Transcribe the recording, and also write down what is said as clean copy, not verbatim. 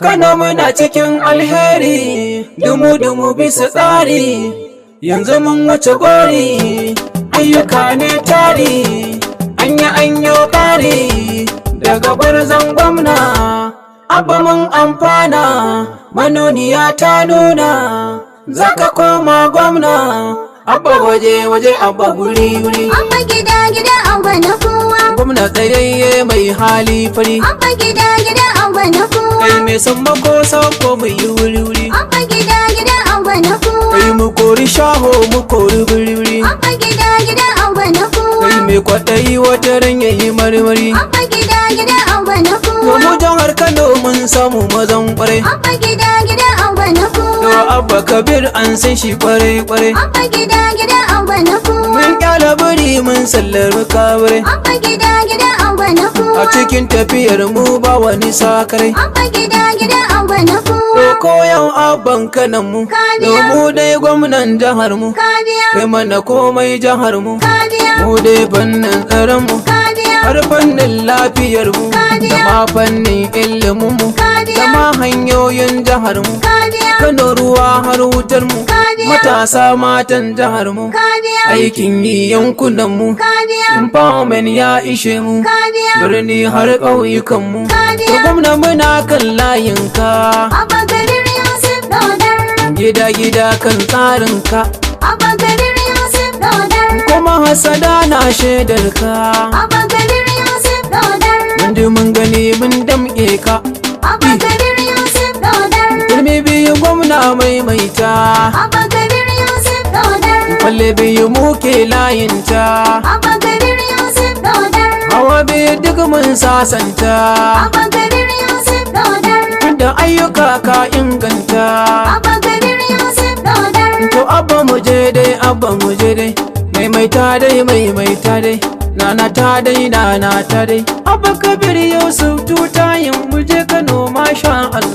Kano muna cikin alheri, dumu-dumu bisa tsari, yanzu mun wuce gori, ayyuka ne tari, anya anyo kari, daga gwarzon gwamna, Abba mun amfana, manoniya ta nuna, zaka koma gwamna, Abba waje waje, Abba guri guri. Abba gida gida, Abba na kowa. Gwamna tsayayye mai hali fari. Abba gida gida, Abba na kowa. Kai mai sammako sauko mai yi wuri wuri. Abba gida gida, Abba na kowa. Kai mu kori shaho, mu kori biri wuri. Abba gida gida, Abba na kowa. Kai mai kwaɗayi wata ran yayi marmari. Abba gida gida, Abba na To kowa. mu jihar Kano mun samu mazan kwarai. Abba gida gida, Abba na To kowa. Abba Kabir an san shi kwarai kwarai. Abba gida gida, Abba na kowa. Mun kyala biri, mun sallari kabarai. Abba gida gida, Abba na A kowa. cikin tafiyar mu ba wani sakarai. Abba gida gida, Abba na To kowa. koyan abban kanan mu. Kariya. Mu dai gwamnan jihar mu. Kariya. Kai mana komai jihar mu. Kariya. Mu dai fannin tsaron mu. Kariya. Har fannin lafiyar mu. Da ma fannin ilimin mu. Da ma hanyoyin jihar mu. Kariya. Kano ruwa har wutar mu. Kariya. Matasa matan jihar mu. Kariya. Aikin yi yankunan mu. Kariya. Empowerment ya ishe mu. Kariya. Birni har ƙauyukan mu. Kariya. To gwamna, muna kan layinka. Abba Kabir Yusuf Dodar. Gida gida kan tsarinka. Abba Kabir Yusuf Dodar. Kuma hasada na shaidar ka. Abba Kabir Yusuf Dodar. Mun ji, mun gani, mun damƙe ka. Abba Kabir Yusuf Dodar. Turmi biyu gwamna, maimaita. Abba Kabir Yusuf Dodar. Kwalle biyu muke layinta. Abba Kabir Yusuf Dodar. Hawa biyu duk mun sasanta. Abba Kabir Yusuf Dodar. Da ayyuka ka inganta. Abba Kabir Yusuf Dodar. To Abba mu je dai, Abba mu je dai, maimaita dai, maimaita dai, nana ta dai, nana ta dai. Abba Kabir Yusuf tutayin mu je Kano, masha Allah.